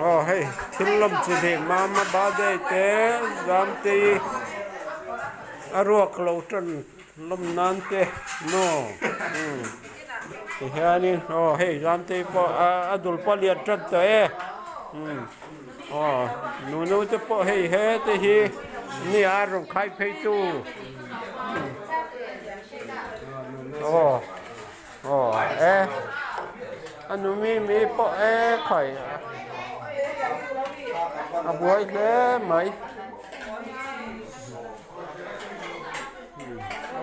Aw hei thil lawm chi hnih mama birthday te Zamtei a ruak lo tan lawm nan te maw umm tihianin aw hei Zamtei pawh a dul pawh a lian tan tawh e umm aw nunu te pawh hei hete hi nia a rawn khai phei tu aw. Aw e a nu mi mi pawh e khai a buai hle mai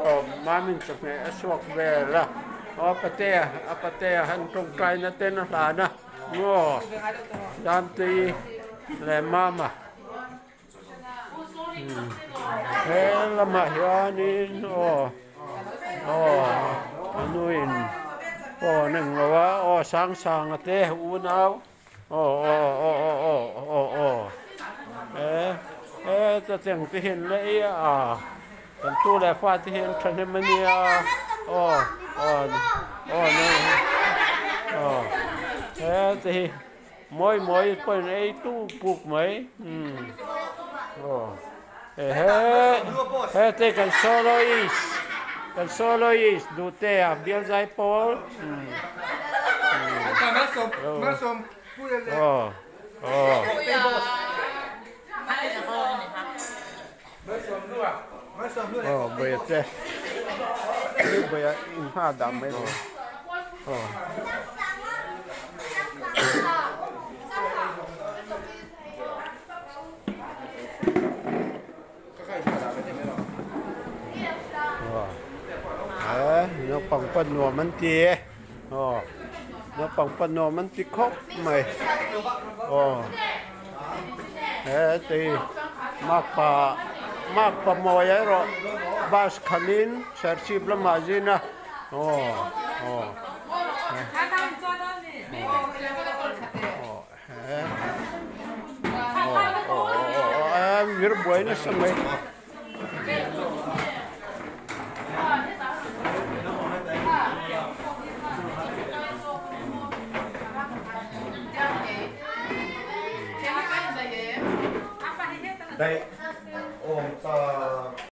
aw mamin chawhmeh a chhuak vel a aw patea a patea han tawngtai na ten a hlan a maw Zamtei leh mama He lamah hianin aw aw a nuin aw an englo a aw Sangsanga te unau aw aw aw aw aw aw aw e heta cheng te hian la ei a kan tu leh fa te hian thahnem a nia aw aw aw aw heta hi. Mawi mawi pawhin ei tu puk mai umm aw ehe hete kan soloist kan soloist duhtea bial zai pawl umm aw aw. Aw bawih te bawih in hma dah mai lo aw. Aw he naupang pawh nuam an ti e aw naupang pawh nuam an ti khawp mai aw. He tei makpa makpa mawi erawh bus khalhin serchhip lamah a zin a aw aw he aw aw aw vir buai nasa mai.